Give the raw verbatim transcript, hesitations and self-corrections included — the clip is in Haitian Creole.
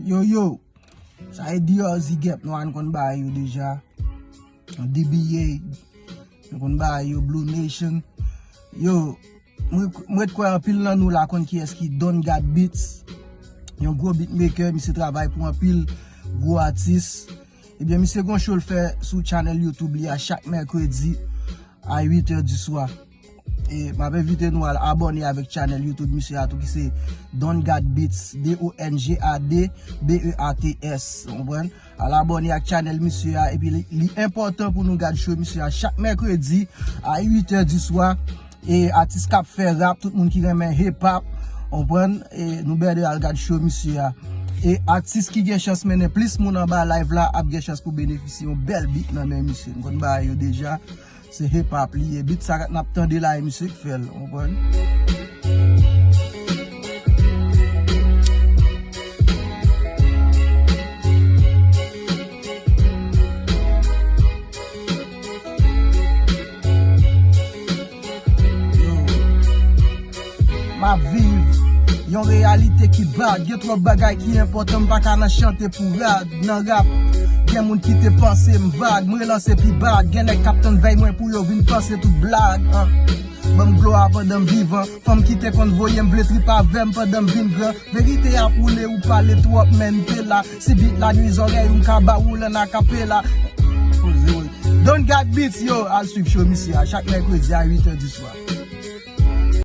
Yo, yo, sa e Dior, Zigep, nou an konn bagay yo deja. D B A, nou konn bagay yo, Blue Nation. Yo, mwen, mwen kwè anpil nan nou la konn kiyès ki Don God Beats. Yon gwo beatmaker, misye travay pou anpil gwo atis. Ebyen, misye gon show l fè sou channel YouTube li a chak mèkredi a uit è di swa. E m ap envite nou al abòne avèk channel YouTube misye a tou ki se Don God Beats, D O N G A D B E A T S, w konprann? Al abòne ak channel misye a, epi li, li enpòtan pou nou gad show misye a chak mèkredi a uit è di swa. E atis k ap fè rap, tout moun ki renmen hip hop, w konprann? E nou bède al gad show misye a. E atis ki gen chans mennen plis moun anba live la ap gen chans pou benefisye yon bèl beat nan men misye. M konn bagay yo deja. Se hip hop li ye. Beat sa n ap tande la, e misye k fè l, w konprann? Yo. M ap viv yon reyalite ki bad. Gen twòp bagay ki enpòtan, m pa ka nan chante pou rad. Nan rap, gen moun ki te panse m vag. M relanse pi bad. Gen nèg k ap tann vèy mwen pou yo vin panse tout blag. An. Ban m glwa pandan m vivan. Fanm ki te konn voye m vle trip avè m pandan m vin gran. Verite ap woule, ou pale twòp, men m te la. Si beat la nwi zòrèy ou, m ka ba ou l an akapela. Poze, wi. Don God Beats, yo, al swiv show misye a chak mèkredi a uit è di swa.